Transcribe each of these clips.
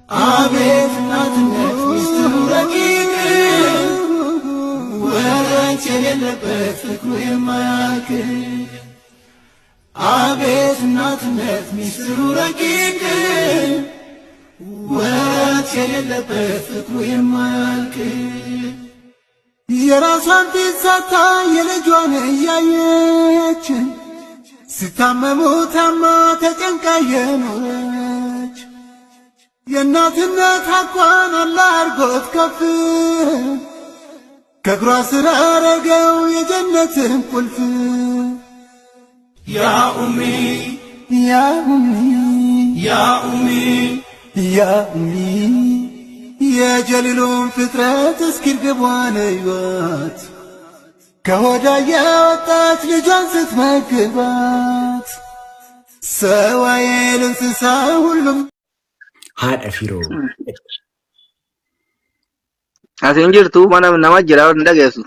አቤት እናትነት ሚስጥሩ ረቂቅ ወረት የሌለበት ፍቅሩ የማያልቅ። አቤት እናትነት ሚስጥሩ ረቂቅ ወረት የሌለበት ፍቅሩ የማያልቅ። የራሷን ፊት ሳታ የልጇን እያየች ስታመሙ ታማ ተጨንቃ የኖረች፣ የእናትነት ሐቋን አላህ አርጎት ከፍ፣ ከእግሯ ስር አረገው የጀነትን ቁልፍ። ያ ኡሚ ያ ኡሚ ያ ኡሚ ያ ኡሚ፣ የጀሊሉን ፍጥረት እስኪ እርግቧን እዩዋት፣ ከሆዳ ያወጣች ልጇን ስትመግባት፣ ሰው አይል እንስሳ ሁሉም። Haadha firoo. As hin jirtu, mana nama jira, hin dhageessu.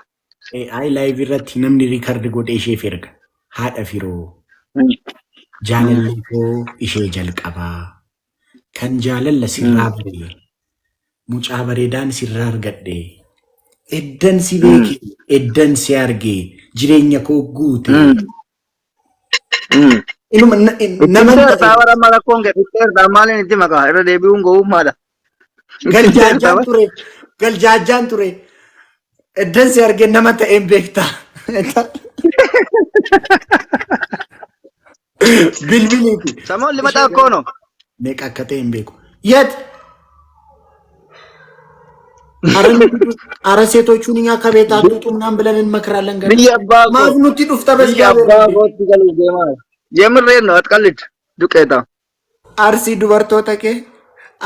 Ai, live irratti namni record godhee isheef erga. Haadha firoo, jaalalli koo ishee jalqabaa. Kan jaalalla sirraa bare, mucaa bareedaan sirraa argadhe. Eddan si beeke, eddan si arge, jireenya koo guute. Inuma nama Fixeertaa bara amma rakkoon kee fixeertaa, maaliin itti maqaa irra deebi'uun gowwummaadha. Galjaajaan ture, galjaajaan ture. Eddan si arge nama ta'een beektaa. Bilbiliiti. Samoon limata akkoo no. Meeqa akka ta'e hin beeku. የት? አረ ሴቶቹን እኛ ከቤት አትውጡ ምናምን ብለን እንመክራለን። ገና Biyya abbaa koo maaf nutti dhufta? Biyya በእግዚአብሔር abbaa kootti galuuf deemaa. Yemirreen ነው አትቀልድ ዱቄታ. Arsii dubartoota kee,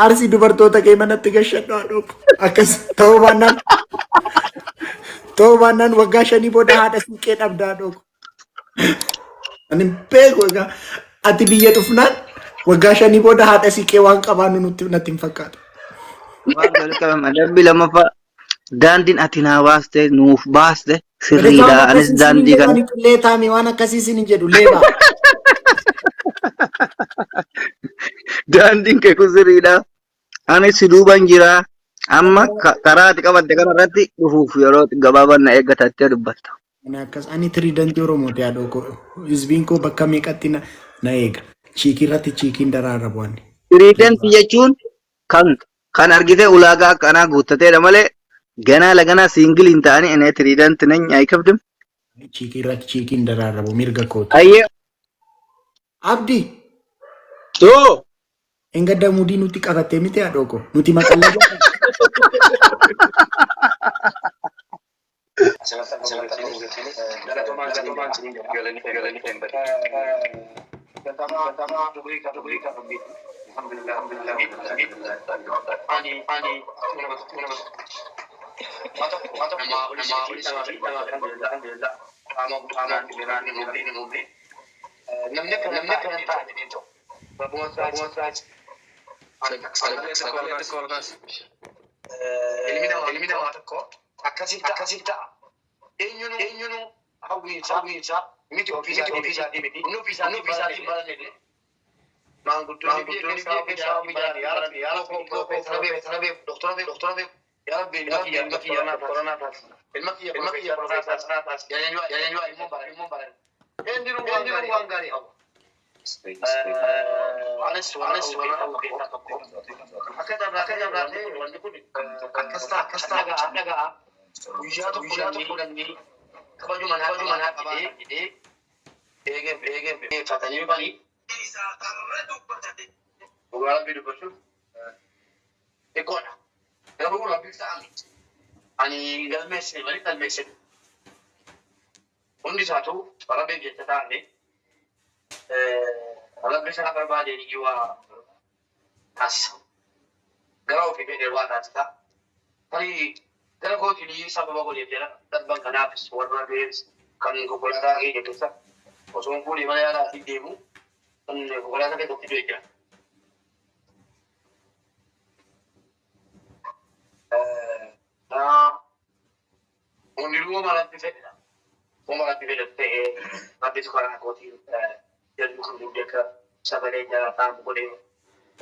arsii dubartoota kee manatti gashadhu haadhoo. Akkas ta'uu baannaan, ta'uu baannaan waggaa 5 booda haadha siiqqee dhabda haadhoo. Ani hin beeku, egaa ati biyya dhufnaan waggaa 5 booda haadha siiqqee waan qabaannu nutti natti hin fakkaatu. Waan walitti qabama. Dambii lammaffaa, daandiin ati naa baaste, nuuf baaste sirriidha. Anis daandii kana Qilleetaami waan akkasii sin hin jedhu leebaa. Daandiin kee kun sirriidha. Anis si duuban jira. Amma karaa ati qabatte kana irratti dhufuuf yeroo gabaabaan na eeggatattee dubbatta. Ani akkas, ani tiriidantii Oromooti haadhoo koo. Hizbiin koo bakka meeqatti na eega. Chiikii irratti chiikiin daraarabu ani. Tiriidantii jechuun kan argite ulaagaa akkanaa guuttateedha malee ganaa laganaa single hin ta'anii inni tiriidantii nany ayikabdim. Chiikii irratti chiikiin daraarabu mirga kooti. Ayyee. Abdii. Too. Hin gadda mudii nutti qabattee miti haadhoo koo. Nuti maqallee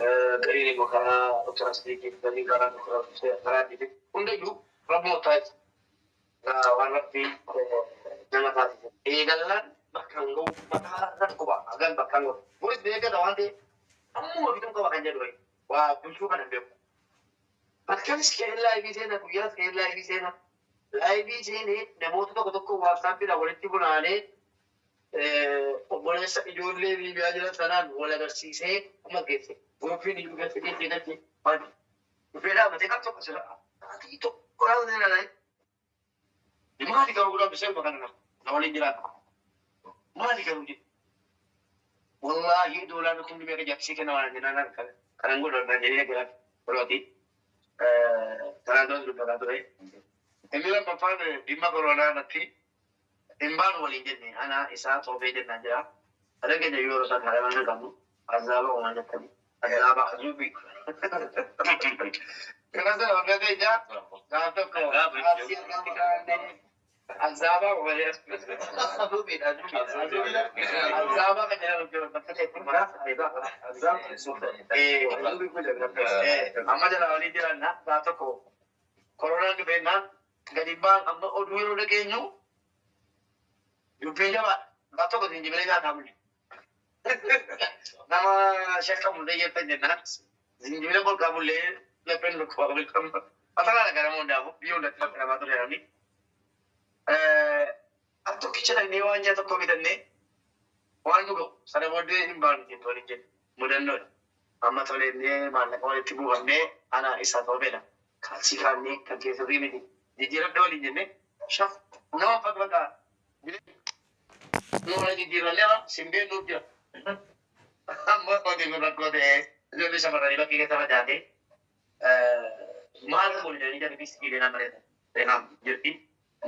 Gariin immoo karaa Dr. Asliitiin, gariin karaa Dr. Karaatiitiin hundayyuu rabbuma taasisa. Waan rabbi nama taasise. Eegallaan bakka hin gahu mataa irratti quba hagam bakka hin gahu. Boris beekata waan ta'eef ammuma bituun qaba kan jedhu waa bulchuu kana hin beeku. Halkanis ka'ee laayivii seena, guyyaas ka'ee laayivii seena. Laayivii seenee namoota tokko tokko waatsaappiidhaan walitti funaanee obboleessa ijoollee Liibiyaa jiran sanaan wal agarsiisee amma geesse. Guruppiin iyyuu geesse geesse geesse maal dhufee dhaabatee kan tokko sira sa'aatii tokko dhaabatee ilaalaa maali garuu godhaa bisee kana na waliin jiraata. Maali garuu jedhe. Wallaahi doolaarri kumni meeqa jaaksii kenna waan jennaan kanan godhu naan jedhee jiraata. Kunooti kanaan duras dubbataa ture. Inni lammaffaan dhimma koronaa irratti hin baanu waliin jenne ana isaa toofee jennaan jira. Sadan keenya yeroo isaan haadha mana qabnu azaaba uumaa jettanii. Azaaba azuubi. Kana sana hunda keenya gaaf tokko arsii irratti kaa'annee azaaba malee azuubiidha azuubiidha. Azaaba kan jedhamu jiru bakka ta'etti mara amma jala walii jiranna gaaf tokko koronaan dhufeennaan gadi ba'an amma oduu yeroo dhageenyu dubbiin jabaa gaaf tokko zinjibila nyaataa bulle. Nama shakkamu illee jettan jennaan zinjibila golgaa bullee lapheen dhukkubaa bullee Fatanaadha gara hundaafuu biyya hundatti laphee namaa ture namni. Al tokkicha dhaqnee waan ji'a tokko bitannee waan nu ga'u sana booddee hin baanu jettu waliin jenne mudannoodha. Amma toleennee maallaqa walitti buufannee ana isa toofeedha. Kaalsii kaannee kan keessa sirrii miti jijjiiradha waliin jennee shaf nama uffatu bakka nu wala jijjiirannee simbeen nuuf jira. Amma hojii kun rakkoo ta'ee ijoollee shamarranii bakkee keessa facaatee maal kun jedhanii jarri bisti jedhanii nama reetaan jirti.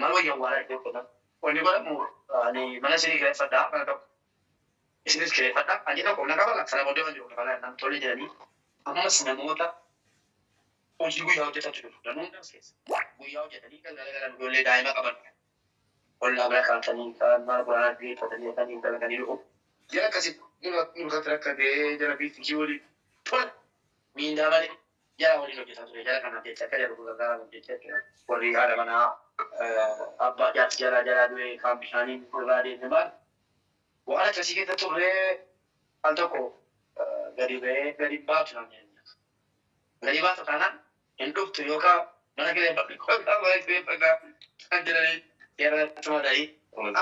Maal wayya awwaalaa iddoo kana. Wanni godhamu ani mana isinii kireeffadhaa mana tokko. Isinis kireeffadhaa ani tokko na qabala sana booddee waan jiru kafalaa jennaan tole jedhanii ammas namoota hojii guyyaa hojjetantu jiru. Namoonni as keessa guyyaa hojjetanii galgala galan ijoollee daa'ima qaban ollaa bira kaatanii kaan maal godhan geeffatanii dhaqanii dalaganii dhufu. Jara akkasitti nurratti rakkatee jara biiftii waliin tola miindaa malee jara waliin hojjetaa ture. Jara kanaaf jecha akka jedhu gargaaramuuf jecha warri haadha manaa abbaa jaarsi jalaa jalaa du'e kaan bishaaniin irraa deeme maal waan akkasii keessa turree al tokko gadi ba'ee gadi baatu naan jedhan. Gadi baatu taanaan hin dhuftu yookaan mana kireeffadhu yookaan mana kireeffadhaa kan jedhanii seera tumadanii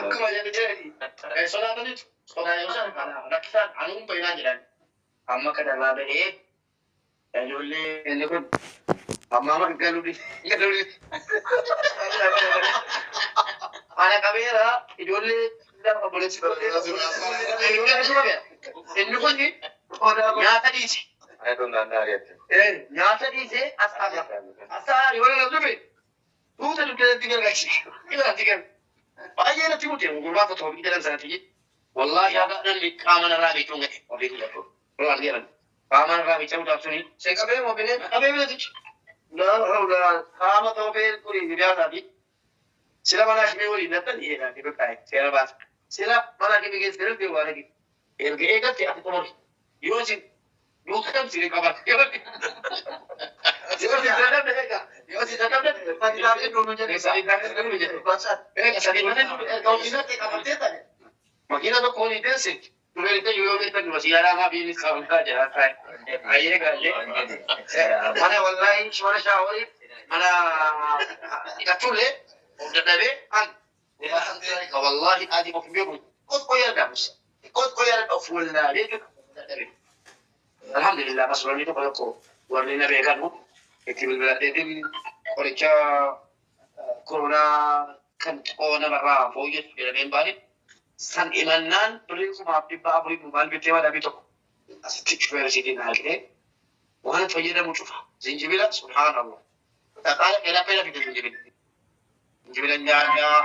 akkuma jedhu jedhanii sodaataniitu sodaa yoo sana kana rakkisaan anuun bayinaan jedhan amma akka darraa ba'ee ijoollee inni kun amma amma galuu galuu ana qabeera ijoollee lama obboleessi inni kun nyaata dhiise. Nyaata dhiisee as ta'a. As ta'a yoo na dhufe tuuta dugdatti gargaarsi. Ilaalti gar. Baay'ee natti mute gurbaa tokko tokko jedhan sanatti. Wallaahi haga namni qaama narraa beekuun ga'e ofii kiyya. Wallaahi jedhan. Qaama narraa beekuun suni. Se qabee moo bineen qabee bineensichi. Laa hawla qaama toofee kuni hiriyaa isaati. Sila mana shimee waliin nattan dhiyeedhaan ni bakkaa'e seera baasa. Sila mana kimi keessa irratti waan hagi. Erga eegalte ati xumuri. Yoo isin duukaa si qaban. Yoo si dadhabde egaa. Yoo si dadhabde sadi malee erga hojii irratti qabattee ta'e. Makiina tokko waliin teesse. Dubartii yoo beektan dura si yaalaa maa biinis qabantaa jira. Ayyee gaallee. Mana wallaahi mana shaaworii mana dhiqachuullee of dadhabee an wallahi ati of beeku xiqqoo yaadamus xiqqoo yaada of wallaalee dadhabee. Alhamdulillah masroonni tokko tokko warri na beekanu itti bilbiladheetiin qoricha koronaa kan xiqqoo namarraa fooyyessu jedhamee hin baane san imannaan birrii 4,400 maal bittee madabii tokko asitti shufeerisiitiin haqee waan fayyadamu cufa zinjibila subhaanallah dhaqaa dhaqee fide zinjibila zinjibila nyaanyaa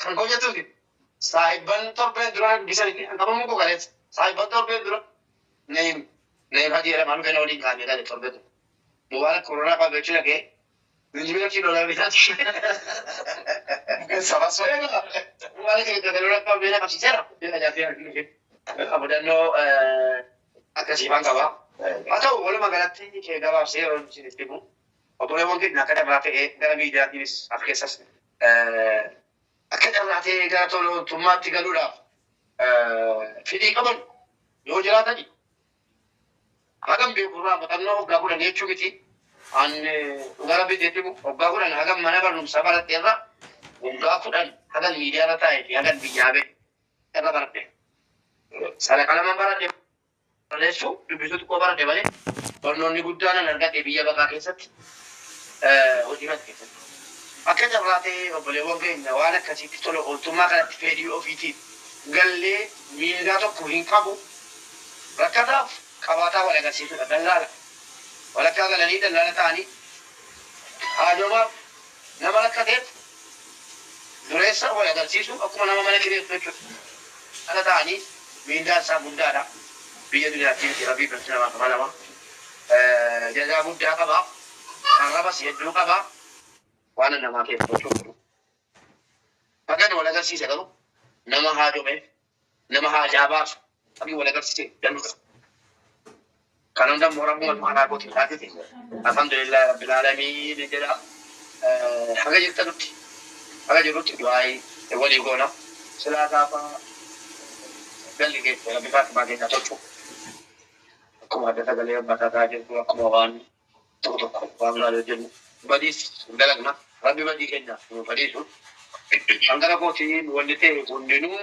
kan hojjetuuti saahibban torbeen dura bisanii kan qabamu koo kaleessa saahibban torbeen dura neem neem hajii jedhama nu kenna waliin kaa'amee galee torbeen dura mubaarak koronaa qabachuu dhaqee zinjibila kiiloo lama bitaati mubaarak koronaa qabee na qabsiiseera mudannoo akkasii waan qaba. Haa ta'u, walumaa galatti gabaabsee yeroo isinitti himu, obboleewwan keenya akka carraa ta'ee gara miidiyaatiinis as keessas akka carraa ta'ee gara tola ooltummaatti galuudhaaf fedhii qaban yoo jiraatani, hagam beekurraa muuxannoo waggaa 10 jechuu miti. An dhugaa Rabbi isinitti himu, waggaa 10 hagam mana barumsaa baradhe irra, waggaa 10 hagan miidiyaarra taa'ee fi hagan biyyaa ba'e irra baradhe. Sadaqa laman baradhe, barreessuu dubbisuu xiqqoo baradhe malee, barnoonni guddaan an argadhe biyya baqaa keessatti, hojii kana keessatti. Akka carraa ta'ee obboleewwan keenya waan akkasiitti, tola ooltummaa kanatti fedhii ofiitiin gallee, miindaa tokko hin qabu, rakkataaf qabaataa wal agarsiisudha. Dallaala walakkaa galanii, dallaala ta'anii, haajomaaf, nama rakkateef dureessa wal agarsiisu, akkuma nama mana kireessu jechuudha. Kana ta'anii miindaan isaa guddaadha. Biyya duniyaatti miti, Rabbii biratti namaa kafalama. Jazaa guddaa qaba. Arrabas hedduu qaba. Waan namaa keessa gochuu godhu. Bagan wal agarsiise garuu nama haajomeef, nama haajaa baasu Rabbi wal agarsiise danuudha. Kan hunda immoo Rabbumatu karaa kootiin taasise. Alhamdulillahi Rabbil Aalamiin jedha. Haga jirtanutti, haga jirrutti du'aayii walii goona. Silaa gaafa galli keessa Rabbi Faatimaa keenya tolchu. Akkuma adda sagalee uummataa ta'aa jirtu, akkuma waan tokko tokko waan gaarii hojjennu, badiis hin dalagna. Rabbi badii keenya nuuf haa dhiisu. Kan gara kootiin wanni ta'e hundinuu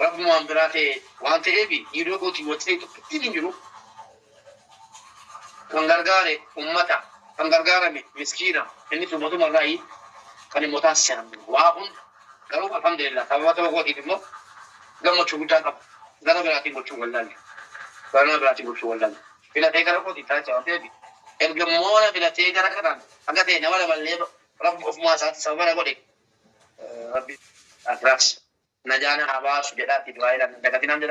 Rabbumaan biraa ta'e waan ta'eef, iidoo kootiin wanti ta'e tokkittiin hin jiru. Kan gargaare ummata, kan gargaarame miskiina, innis ummatuma irraayi, kan immoo taasise waa hunda. Garuu alhamdulillah, sababa ta'uu kootiif immoo gammachuu guddaa qaba. Gara biraatiin gochuu wallaalle. Gara nama biraatiin gochuu wallaalle. Filatee gara kootiin taasise waan ta'eef, erga immoo na filatee gara kanaan haga ta'e nama lamallee Rabbi ofumaa isaatti sababa na godhe, Rabbi akiraas najaana haa baasu jedhaati du'aa jedhaan hin dagatinaan jedha.